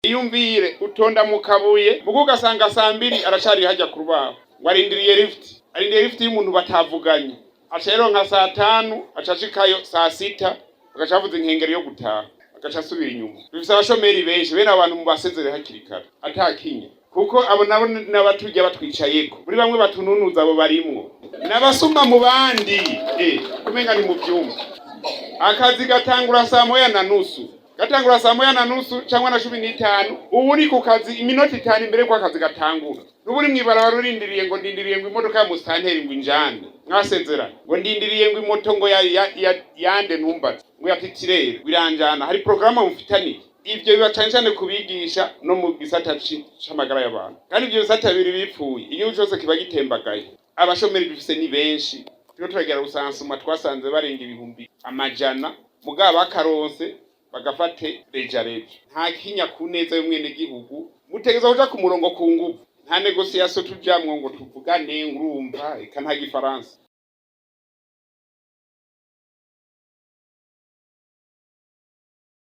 Iyumvire utonda mu kabuye, mugo ugasanga 2:00 aracari hajya ku rubaho, ngo arindiriye lift, arindiriye lift y'umuntu batavuganye. Aca rero nka 5:00 aca ashikayo 6:00, bagaca bavuza inkengeri yo gutaha, agaca asubira inyuma. Dufise abashomeri benshi. Bene abantu mubasezere hakiri kare atakinya, kuko abo nabo n'abaturya batwicayeko muri bamwe batununuza. Abo barimwo n'abasuma mu bandi, kumenga ni mu vyumba. Akazi gatangura 1:30, gatangura 1:30 cyangwa na 15. Ubu uri ku kazi iminota 5 imbere ko akazi gatangura. N'ubu uri mw'ibarabara urindiriye ngo ndindiriye ngo imodoka ya musitanteri ngo injane mwasezerana, ngo ndindiriye ngo imoto ngo ya yande ntumbaze ngo ya titirere biranjana. Hari porogaramu mufitaniye. Ivyo biba cane cane kubigisha no mu gisata c'amagara y'abantu. Kandi ivyo bisata bibiri bipfuye, igihugu cose kiba gitembagaye. Abashomeri dufise ni benshi. Turiko turagira recensement, twasanze barenga 100,000. Mugabo bakaronse bagafate reja reja, nta kinya ku neza y'umwenegihugu. Mutegerezwa kuja ku murongo ku nguvu. Nta négociation tujamwo ngo tuvugane, ngurumva eka nta gifaransa.